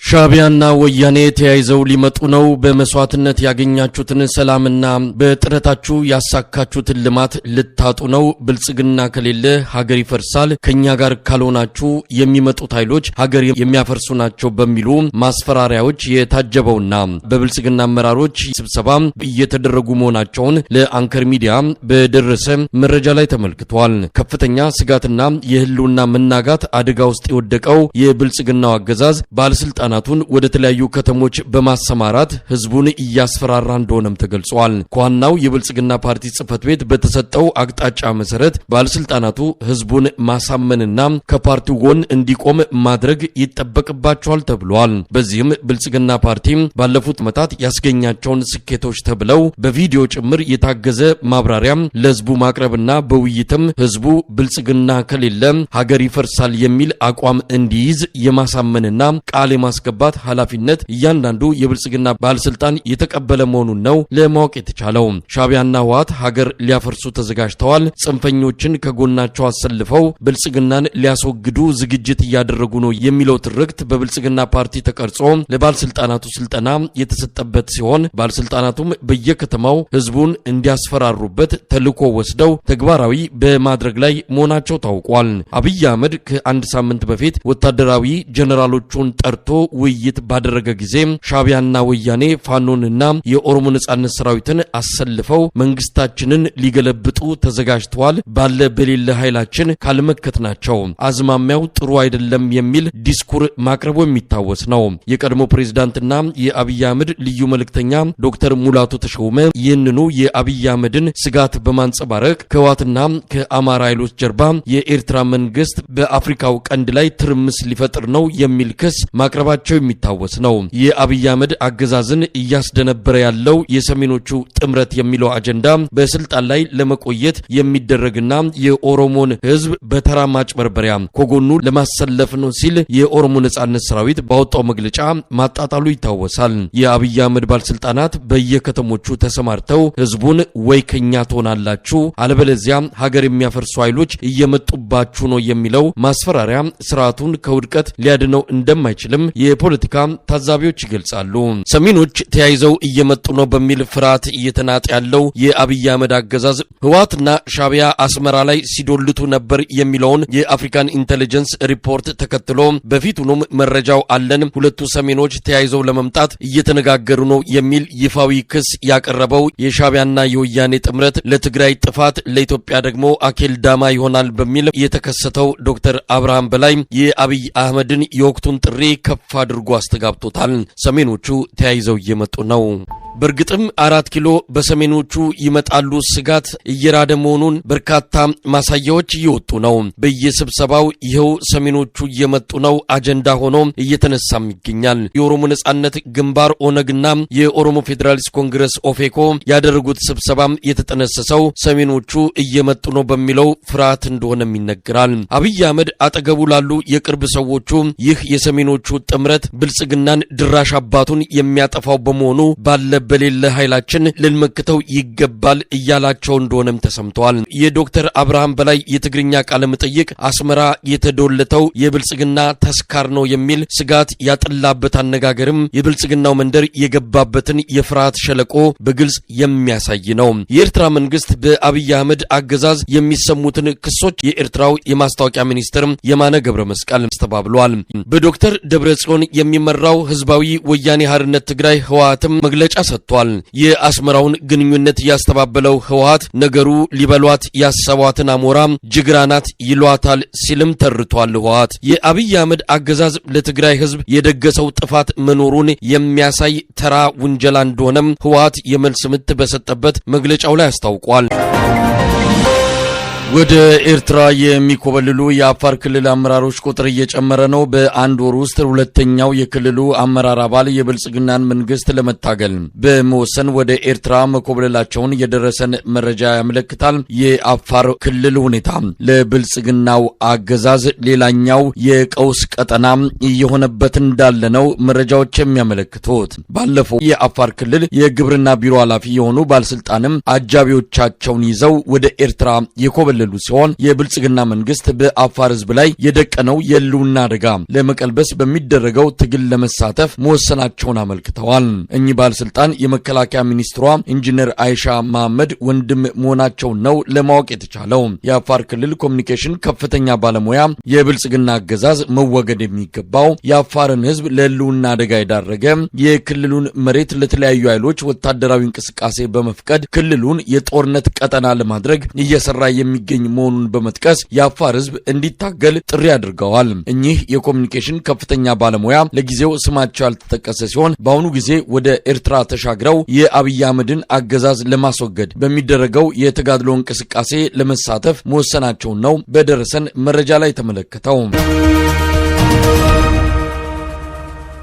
ሻዕቢያና ወያኔ ተያይዘው ሊመጡ ነው። በመስዋዕትነት ያገኛችሁትን ሰላምና በጥረታችሁ ያሳካችሁትን ልማት ልታጡ ነው። ብልጽግና ከሌለ ሀገር ይፈርሳል፣ ከኛ ጋር ካልሆናችሁ የሚመጡት ኃይሎች ሀገር የሚያፈርሱ ናቸው በሚሉ ማስፈራሪያዎች የታጀበውና በብልጽግና አመራሮች ስብሰባ እየተደረጉ መሆናቸውን ለአንከር ሚዲያ በደረሰ መረጃ ላይ ተመልክቷል። ከፍተኛ ስጋትና የህልውና መናጋት አደጋ ውስጥ የወደቀው የብልጽግናው አገዛዝ ባለስልጣናቱን ወደ ተለያዩ ከተሞች በማሰማራት ህዝቡን እያስፈራራ እንደሆነም ተገልጿል። ከዋናው የብልጽግና ፓርቲ ጽህፈት ቤት በተሰጠው አቅጣጫ መሰረት ባለስልጣናቱ ህዝቡን ማሳመንና ከፓርቲው ጎን እንዲቆም ማድረግ ይጠበቅባቸዋል ተብሏል። በዚህም ብልጽግና ፓርቲ ባለፉት ዓመታት ያስገኛቸውን ስኬቶች ተብለው በቪዲዮ ጭምር የታገዘ ማብራሪያም ለህዝቡ ማቅረብና በውይይትም ህዝቡ ብልጽግና ከሌለ ሀገር ይፈርሳል የሚል አቋም እንዲይዝ የማሳመንና ቃል የማስገባት ኃላፊነት እያንዳንዱ የብልጽግና ባለስልጣን የተቀበለ መሆኑን ነው ለማወቅ የተቻለው። ሻዕቢያና ህወሓት ሀገር ሊያፈርሱ ተዘጋጅተዋል፣ ጽንፈኞችን ከጎናቸው አሰልፈው ብልጽግናን ሊያስወግዱ ዝግጅት እያደረጉ ነው የሚለው ትርክት በብልጽግና ፓርቲ ተቀርጾ ለባለስልጣናቱ ስልጠና የተሰጠበት ሲሆን ባለስልጣናቱም በየከተማው ህዝቡን እንዲያስፈራሩበት ተልዕኮ ወስደው ተግባራዊ በማድረግ ላይ መሆናቸው ታውቋል። አብይ አህመድ ከአንድ ሳምንት በፊት ወታደራዊ ጀነራሎቹን ጠርቶ ውይይት ባደረገ ጊዜ ሻዕቢያና ወያኔ ፋኖንና የኦሮሞ ነጻነት ሰራዊትን አሰልፈው መንግስታችንን ሊገለብጡ ተዘጋጅተዋል፣ ባለ በሌለ ኃይላችን ካልመከትናቸው አዝማሚያው ጥሩ አይደለም የሚል ዲስኩር ማቅረቡ የሚታወስ ነው። የቀድሞ ፕሬዝዳንትና የአብይ አህመድ ልዩ መልእክተኛ ዶክተር ሙላቱ ተሾመ ይህንኑ የአብይ አህመድን ስጋት በማንጸባረቅ ከህወሓትና ከአማራ ኃይሎች ጀርባ የኤርትራ መንግስት በአፍሪካው ቀንድ ላይ ትርምስ ሊፈጥር ነው የሚል ክስ ማቅረባቸው የሚታወስ ነው። የአብይ አህመድ አገዛዝን እያስደነበረ ያለው የሰሜኖቹ ጥምረት የሚለው አጀንዳ በስልጣን ላይ ለመቆየት የሚደረግና የኦሮሞን ህዝብ በተራ ማጭበርበሪያ ከጎኑ ለማሰለፍ ነው ሲል የኦሮሞ ነጻነት ሰራዊት ባወጣው መግለጫ ማጣጣሉ ይታወሳል። የአብይ አህመድ ባለስልጣናት በየከተሞቹ ተሰማርተው ህዝቡን ወይ ከኛ ትሆናላችሁ አለበለዚያ ሀገር የሚያፈርሱ ኃይሎች እየመጡባችሁ ነው የሚለው ማስፈራሪያ ስርዓቱን ከውድቀት ሊያድነው እንደማይችልም የፖለቲካ ታዛቢዎች ይገልጻሉ። ሰሜኖች ተያይዘው እየመጡ ነው በሚል ፍርሃት እየተናጠ ያለው የአብይ አህመድ አገዛዝ ህወሓትና ሻዕቢያ አስመራ ላይ ሲዶልቱ ነበር የሚለውን የአፍሪካን ኢንቴሊጀንስ ሪፖርት ተከትሎ በፊቱንም መረጃው አለን፣ ሁለቱ ሰሜኖች ተያይዘው ለመምጣት እየተነጋገሩ ነው የሚል ይፋዊ ክስ ያቀረበው የሻዕቢያና የወያኔ ጥምረት ለትግራይ ጥፋት ለኢትዮጵያ ደግሞ አኬል ዳማ ይሆናል በሚል የተከሰተው ዶክተር አብርሃም በላይ የአብይ አህመድን የወቅቱን ጥሪ ከፍ አድርጎ አስተጋብቶታል። ሰሜኖቹ ተያይዘው እየመጡ ነው። በእርግጥም 4 ኪሎ በሰሜኖቹ ይመጣሉ ስጋት እየራደ መሆኑን በርካታ ማሳያዎች እየወጡ ነው። በየስብሰባው ይኸው ሰሜኖቹ እየመጡ ነው አጀንዳ ሆኖ እየተነሳም ይገኛል። የኦሮሞ ነጻነት ግንባር ኦነግና የኦሮሞ ፌዴራሊስት ኮንግረስ ኦፌኮ ያደረጉት ስብሰባም የተጠነሰሰው ሰሜኖቹ እየመጡ ነው በሚለው ፍርሃት እንደሆነም ይነገራል። አብይ አህመድ አጠገቡ ላሉ የቅርብ ሰዎቹ ይህ የሰሜኖቹ ጥምረት ብልጽግናን ድራሽ አባቱን የሚያጠፋው በመሆኑ ባለ በሌለ ኃይላችን ልንመክተው ይገባል እያላቸው እንደሆነም ተሰምተዋል። የዶክተር አብርሃም በላይ የትግርኛ ቃለ መጠይቅ አስመራ የተዶለተው የብልጽግና ተስካር ነው የሚል ስጋት ያጠላበት አነጋገርም የብልጽግናው መንደር የገባበትን የፍርሃት ሸለቆ በግልጽ የሚያሳይ ነው። የኤርትራ መንግስት በአብይ አህመድ አገዛዝ የሚሰሙትን ክሶች የኤርትራው የማስታወቂያ ሚኒስትር የማነ ገብረ መስቀል አስተባብሏል። በዶክተር ደብረጽዮን የሚመራው ህዝባዊ ወያኔ ሓርነት ትግራይ ህወሓትም መግለጫ ሰጥቷል። የአስመራውን ግንኙነት ያስተባበለው ህወሓት ነገሩ ሊበሏት ያሰቧትን አሞራ ጅግራናት ይሏታል ሲልም ተርቷል። ህወሓት የአብይ አህመድ አገዛዝ ለትግራይ ህዝብ የደገሰው ጥፋት መኖሩን የሚያሳይ ተራ ውንጀላ እንደሆነም ህወሓት የመልስ ምት በሰጠበት መግለጫው ላይ አስታውቋል። ወደ ኤርትራ የሚኮበልሉ የአፋር ክልል አመራሮች ቁጥር እየጨመረ ነው። በአንድ ወር ውስጥ ሁለተኛው የክልሉ አመራር አባል የብልጽግናን መንግስት ለመታገል በመወሰን ወደ ኤርትራ መኮብለላቸውን የደረሰን መረጃ ያመለክታል። የአፋር ክልል ሁኔታ ለብልጽግናው አገዛዝ ሌላኛው የቀውስ ቀጠና እየሆነበት እንዳለ ነው መረጃዎች የሚያመለክቱት። ባለፈው የአፋር ክልል የግብርና ቢሮ ኃላፊ የሆኑ ባለስልጣንም አጃቢዎቻቸውን ይዘው ወደ ኤርትራ የኮበለሉ ያገለሉ ሲሆን የብልጽግና መንግስት በአፋር ህዝብ ላይ የደቀነው የህልውና አደጋ ለመቀልበስ በሚደረገው ትግል ለመሳተፍ መወሰናቸውን አመልክተዋል። እኚህ ባለስልጣን የመከላከያ ሚኒስትሯ ኢንጂነር አይሻ መሐመድ ወንድም መሆናቸውን ነው ለማወቅ የተቻለው። የአፋር ክልል ኮሚኒኬሽን ከፍተኛ ባለሙያ የብልጽግና አገዛዝ መወገድ የሚገባው የአፋርን ህዝብ ለህልውና አደጋ የዳረገ፣ የክልሉን መሬት ለተለያዩ ኃይሎች ወታደራዊ እንቅስቃሴ በመፍቀድ ክልሉን የጦርነት ቀጠና ለማድረግ እየሰራ የሚገኝ መሆኑን በመጥቀስ የአፋር ህዝብ እንዲታገል ጥሪ አድርገዋል። እኚህ የኮሚኒኬሽን ከፍተኛ ባለሙያ ለጊዜው ስማቸው ያልተጠቀሰ ሲሆን በአሁኑ ጊዜ ወደ ኤርትራ ተሻግረው የአብይ አህመድን አገዛዝ ለማስወገድ በሚደረገው የተጋድሎ እንቅስቃሴ ለመሳተፍ መወሰናቸውን ነው በደረሰን መረጃ ላይ ተመለከተው።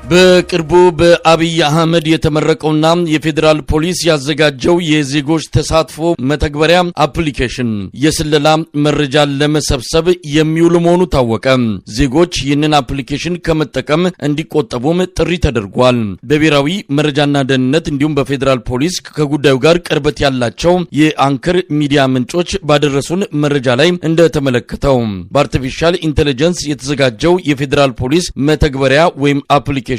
በቅርቡ በአብይ አህመድ የተመረቀውና የፌዴራል ፖሊስ ያዘጋጀው የዜጎች ተሳትፎ መተግበሪያ አፕሊኬሽን የስለላ መረጃ ለመሰብሰብ የሚውል መሆኑ ታወቀ። ዜጎች ይህንን አፕሊኬሽን ከመጠቀም እንዲቆጠቡም ጥሪ ተደርጓል። በብሔራዊ መረጃና ደህንነት እንዲሁም በፌዴራል ፖሊስ ከጉዳዩ ጋር ቅርበት ያላቸው የአንከር ሚዲያ ምንጮች ባደረሱን መረጃ ላይ እንደተመለከተው በ artificial intelligence የተዘጋጀው የፌዴራል ፖሊስ መተግበሪያ ወይም አፕሊኬሽን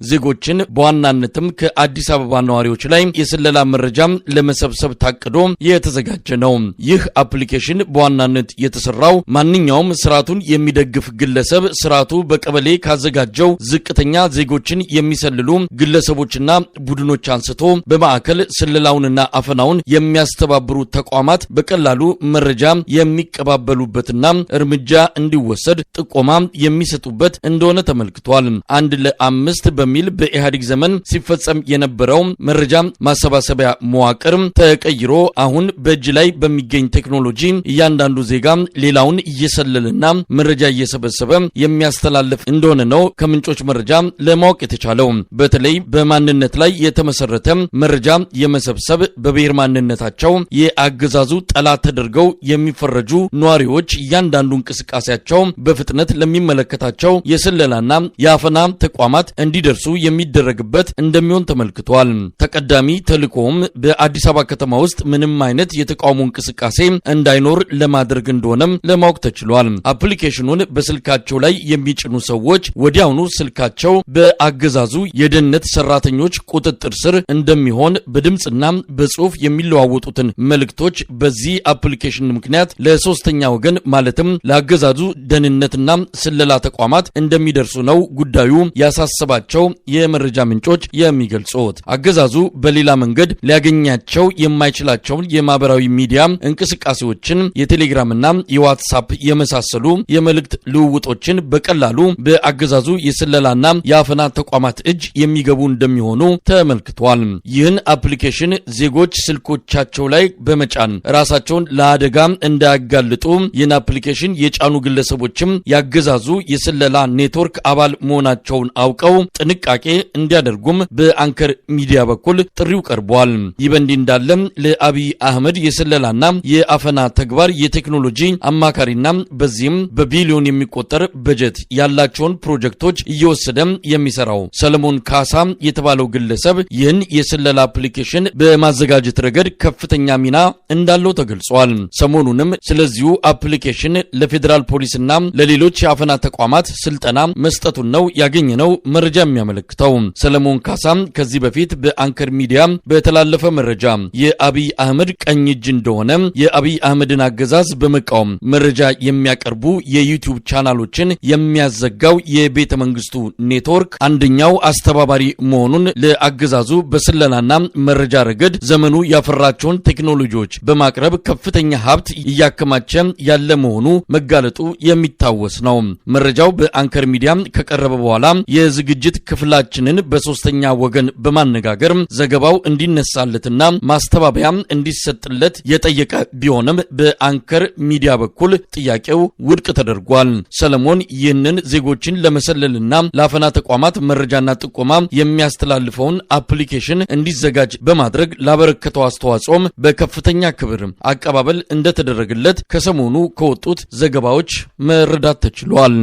ዜጎችን በዋናነትም ከአዲስ አበባ ነዋሪዎች ላይ የስለላ መረጃ ለመሰብሰብ ታቅዶ የተዘጋጀ ነው። ይህ አፕሊኬሽን በዋናነት የተሰራው ማንኛውም ስርዓቱን የሚደግፍ ግለሰብ ስርዓቱ በቀበሌ ካዘጋጀው ዝቅተኛ ዜጎችን የሚሰልሉ ግለሰቦችና ቡድኖች አንስቶ በማዕከል ስለላውንና አፈናውን የሚያስተባብሩ ተቋማት በቀላሉ መረጃ የሚቀባበሉበትና እርምጃ እንዲወሰድ ጥቆማ የሚሰጡበት እንደሆነ ተመልክቷል። 1 ለ5 በሚል በኢህአዴግ ዘመን ሲፈጸም የነበረው መረጃ ማሰባሰቢያ መዋቅር ተቀይሮ አሁን በእጅ ላይ በሚገኝ ቴክኖሎጂ እያንዳንዱ ዜጋ ሌላውን እየሰለለና መረጃ እየሰበሰበ የሚያስተላልፍ እንደሆነ ነው ከምንጮች መረጃ ለማወቅ የተቻለው። በተለይ በማንነት ላይ የተመሰረተ መረጃ የመሰብሰብ በብሔር ማንነታቸው የአገዛዙ ጠላት ተደርገው የሚፈረጁ ነዋሪዎች እያንዳንዱ እንቅስቃሴያቸው በፍጥነት ለሚመለከታቸው የስለላና የአፈና ተቋማት እንዲደርሱ የሚደረግበት እንደሚሆን ተመልክቷል። ተቀዳሚ ተልእኮውም በአዲስ አበባ ከተማ ውስጥ ምንም አይነት የተቃውሞ እንቅስቃሴ እንዳይኖር ለማድረግ እንደሆነም ለማወቅ ተችሏል። አፕሊኬሽኑን በስልካቸው ላይ የሚጭኑ ሰዎች ወዲያውኑ ስልካቸው በአገዛዙ የደህንነት ሰራተኞች ቁጥጥር ስር እንደሚሆን፣ በድምፅና በጽሁፍ የሚለዋወጡትን መልእክቶች በዚህ አፕሊኬሽን ምክንያት ለሶስተኛ ወገን ማለትም ለአገዛዙ ደህንነትና ስለላ ተቋማት እንደሚደርሱ ነው ጉዳዩ ያሳሰባቸው የመረጃ ምንጮች የሚገልጹት። አገዛዙ በሌላ መንገድ ሊያገኛቸው የማይችላቸውን የማህበራዊ ሚዲያ እንቅስቃሴዎችን፣ የቴሌግራምና የዋትሳፕ የመሳሰሉ የመልእክት ልውውጦችን በቀላሉ በአገዛዙ የስለላና የአፈና ተቋማት እጅ የሚገቡ እንደሚሆኑ ተመልክቷል። ይህን አፕሊኬሽን ዜጎች ስልኮቻቸው ላይ በመጫን ራሳቸውን ለአደጋ እንዳያጋልጡ፣ ይህን አፕሊኬሽን የጫኑ ግለሰቦችም ያገዛዙ የስለላ ኔትወርክ አባል መሆናቸውን አውቀው ጥንቃቄ እንዲያደርጉም በአንከር ሚዲያ በኩል ጥሪው ቀርቧል። ይህ በእንዲህ እንዳለም ለአብይ አህመድ የስለላና የአፈና ተግባር የቴክኖሎጂ አማካሪና በዚህም በቢሊዮን የሚቆጠር በጀት ያላቸውን ፕሮጀክቶች እየወሰደ የሚሰራው ሰለሞን ካሳ የተባለው ግለሰብ ይህን የስለላ አፕሊኬሽን በማዘጋጀት ረገድ ከፍተኛ ሚና እንዳለው ተገልጿል። ሰሞኑንም ስለዚሁ አፕሊኬሽን ለፌዴራል ፖሊስና ለሌሎች የአፈና ተቋማት ስልጠና መስጠቱን ነው ያገኘነው መረጃ የሚያመለክተው። ሰለሞን ካሳ ከዚህ በፊት በአንከር ሚዲያ በተላለፈ መረጃ የአብይ አህመድ ቀኝ እጅ እንደሆነ፣ የአብይ አህመድን አገዛዝ በመቃወም መረጃ የሚያቀርቡ የዩቲዩብ ቻናሎችን የሚያዘጋው የቤተ መንግስቱ ኔትወርክ አንደኛው አስተባባሪ መሆኑን፣ ለአገዛዙ በስለላና መረጃ ረገድ ዘመኑ ያፈራቸውን ቴክኖሎጂዎች በማቅረብ ከፍተኛ ሀብት እያከማቸ ያለ መሆኑ መጋለጡ የሚታወስ ነው። መረጃው በአንከር ሚዲያ ከቀረበ በኋላ የዝግጅት ክፍላችንን በሶስተኛ ወገን በማነጋገር ዘገባው እንዲነሳለትና ማስተባበያ እንዲሰጥለት የጠየቀ ቢሆንም በአንከር ሚዲያ በኩል ጥያቄው ውድቅ ተደርጓል። ሰለሞን ይህንን ዜጎችን ለመሰለልና ለአፈና ተቋማት መረጃና ጥቆማ የሚያስተላልፈውን አፕሊኬሽን እንዲዘጋጅ በማድረግ ላበረከተው አስተዋጽኦም በከፍተኛ ክብር አቀባበል እንደተደረገለት ከሰሞኑ ከወጡት ዘገባዎች መረዳት ተችሏል።